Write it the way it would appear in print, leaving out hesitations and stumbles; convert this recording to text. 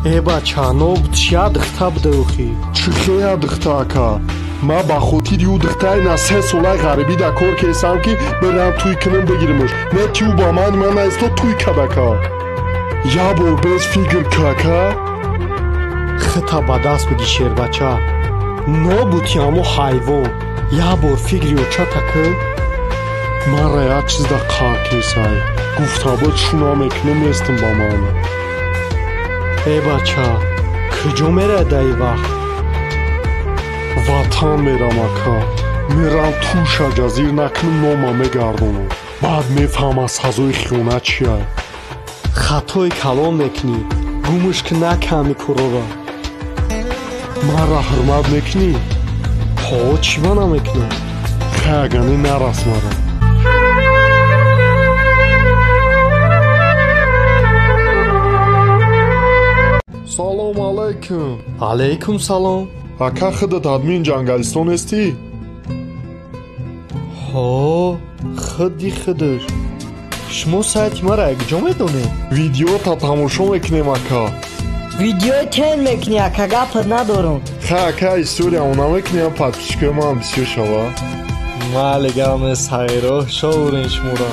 Э бача, нобудш я духта буда охи. Чӣ хея духта, ака? Ман ба хотири ӯ духтаи на 3 солаи ғарибӣ дар кор кесам, ки берам тӯй кунам, бигиримш. Не ки ӯ ба ман ман наисто тӯй кадака. Як бор без фикр кака. Хита ба даст биги, шербача. Нобути ҳамо ҳайвон. Як бор фикри очата кӣ. Манра як чиз да қаҳр кесай. Гуфта буд, чӯ намекунам, нестам ба ман. Э бача, куҷо мерай даи вақт? Ватан мерам, ака. Мерам туша ҷазир накунам, нома мегардонам. Баъд мефаҳмам, сазои хиёнат чия. Хатои калон мекунӣ. Гумш ки наками курора. Манра ҳурмат мекунӣ? Ҳо, чӣ ба намекунам? Хай, агане нарас мара. Салом алайкум. Алайкум салом. Ака, худат админ Ҷангалистон ҳестӣ? Ҳо, худи худаш. Шумо сайти маро якҷо медонед? Видеота тамошо мекунем, ака. Видеои тен мекунӣ, ака, гапат надорам. Хай, ака, историямо намекунем, подписчикои ман бисёр шава. Майли, гап нест, ҳайро шовурен шуморо.